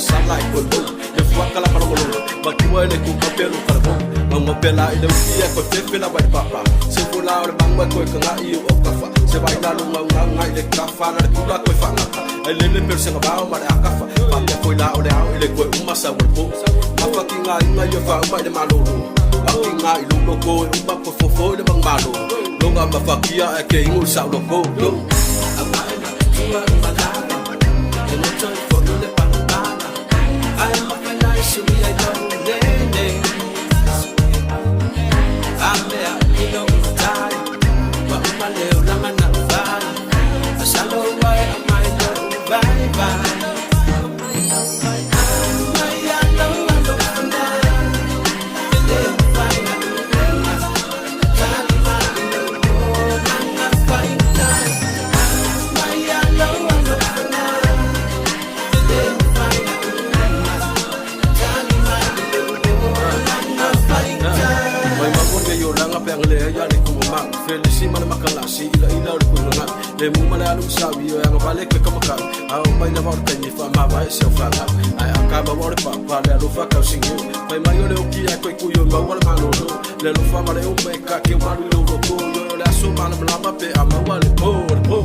sala e koe pou Le fuaka la malongolongo Matua e le kukau pe lo kalevou Maumau pea la i le ufi e koe fefe lava i le papa Se fo la o le magu e koe kagaʻi o kafa Se vai lalo gaugauga i le kafa Na le pula koe faagata Ai lele pe o le segavao ma le akafa Faapea foi la o le ao i le koe uma sau o le po Mafakiga iuga ia faauma i le malōlō Makiga i lou loko e uma koe fofo i le manumalo Loga mafakia ae ke igu i le saʻuloko Mai mau nei o langa pe angale ia le kuma mau Felisi ma le makalasi ila ila o le kuinga Le mu ma le alu sawi o anga vale ke kamakau Au mai na vaore taimi wha mawa e se o whangau Ai a ka maua o le papa le alofa kau singiu Mai mai o le oki ai koe kui o maua le malolo Le alofa ma le uma e ka ke o malu i lo roko Yo le aso ma le malama pe a maua le po le po.